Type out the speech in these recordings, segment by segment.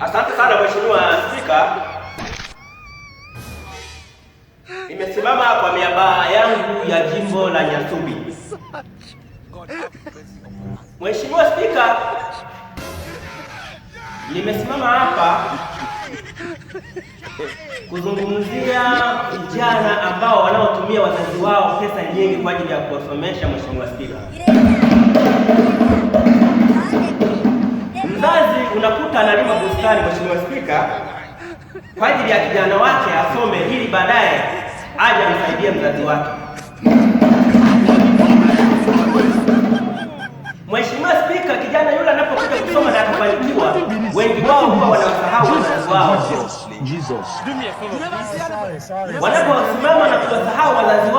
Asante sana Mheshimiwa Spika. Nimesimama kwa niaba yangu ya jimbo la Nyasubi. Mheshimiwa Spika, nimesimama hapa kuzungumzia vijana ambao wanaotumia wazazi wao pesa nyingi kwa ajili ya kuwasomesha. Mheshimiwa Spika, mzazi unakuta analima bustani, Mheshimiwa Spika, kwa ajili ya kijana wake asome ili baadaye aje amsaidie mzazi wake. Mheshimiwa Spika, kijana yule anapokuja kusoma na akafanikiwa, wengi wao huwa wanasahau wazazi wao. Wanaposimama na kuwasahau wazazi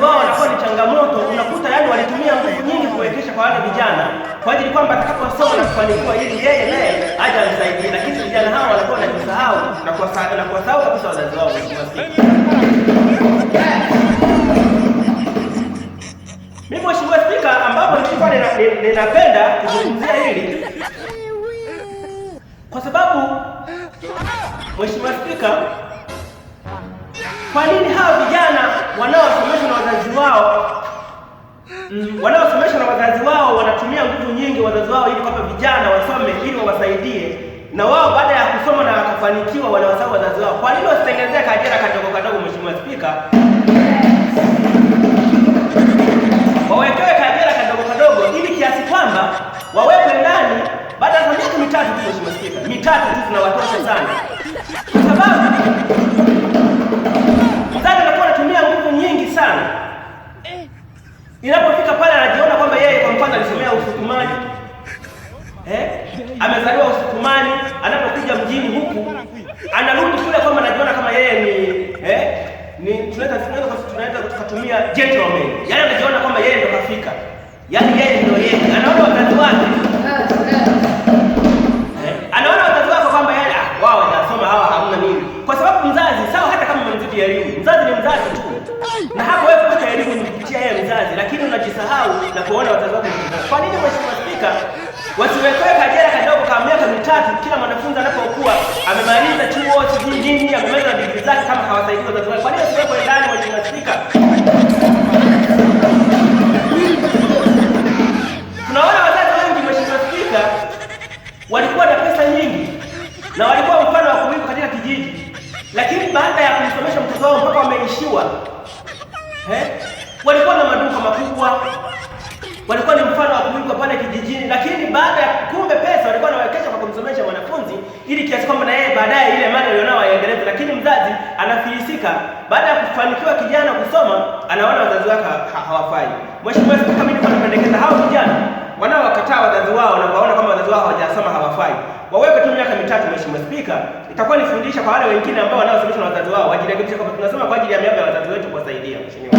wao wanakuwa ni changamoto. Unakuta yani walitumia nguvu nyingi kuwekesha kwa wale vijana kwa ajili kwamba atakaposoma na kufanikiwa, ili yeye naye aje amsaidie, lakini vijana hao wanakuwa wanajisahau na kuwasahau kabisa wazazi wao. Mheshimiwa Spika, mimi Mheshimiwa Spika, ambapo nilikuwa ninapenda kuzungumzia hili kwa sababu Mheshimiwa Spika, kwa nini hawa vijana wanaosomeshwa na wazazi wao wanaosomeshwa na wazazi wao wanatumia nguvu nyingi wazazi wao ili kwamba vijana wasome ili wawasaidie, na wao baada ya kusoma na wakafanikiwa wanawasahau wazazi wao. Kwa nini wasitengenezee kaajira kadogo kadogo, Mheshimiwa Spika? Wawekewe kaajira kadogo kadogo ili kiasi kwamba wawekwe ndani baada ya miaka mitatu tu, Mheshimiwa Spika, mitatu tu zinawatosha sana, kwa sababu mzazi anakuwa anatumia nguvu nyingi sana. Inapofika pale anajiona kwamba yeye kwa mfano alisomea Usukumani, amezaliwa Usukumani, anapokuja mjini huku anarudi kule kwamba anajiona kama yeye ni tunaweza tukatumia gentleman, yaani anajiona kwamba yeye ndo kafika, yaani yeye ndo yeye, anaona wazazi wake anaona wazazi wake kwamba yeye wao wanasoma hawa hamna nini, kwa sababu mzazi sawa, hata kama umemzidi elimu, mzazi ni mzazi tu, na hapo wewe kupata elimu ni kupitia yeye mzazi, lakini unajisahau na kuona wazazi wako. Kwa nini Mheshimiwa Spika wasiwekewe kajera kadogo kama miaka mitatu kila mwanafunzi anapokuwa amemaliza chuo sijui nini, amemaliza digrii zake, kama hawasaidii wazazi wake? Kwa nini wasiwekwe ndani, Mheshimiwa Spika? Tunaona wazazi wengi, Mheshimiwa Spika, walikuwa na pesa nyingi na walikuwa mfano wa kuigwa katika kijiji, lakini baada ya kumsomesha mtoto wao mpaka wameishiwa, walikuwa na maduka makubwa, walikuwa ni mfano wa kuigwa pale kijijini, lakini baada ya kumbe pesa walikuwa wanawekesha kwa kumsomesha mwanafunzi ili kiasi kwamba na yeye baadaye ile mali alionao aendeleze. Lakini mzazi anafilisika baada ya kufanikiwa kijana kusoma, anaona wazazi wake hawafai. Mheshimiwa Spika, mimi nilikuwa napendekeza hao vijana wanaowakataa wazazi wao na kuwaona kama wazazi wao hawajasoma hawafai, waweke tu miaka mitatu. Mheshimiwa Spika, itakuwa ni fundisha kwa wale wengine ambao wanaosomeshwa na wazazi wao, wajirekebishe kwamba tunasoma kwa ajili ya miaka ya wazazi wetu kuwasaidia. Mheshimiwa.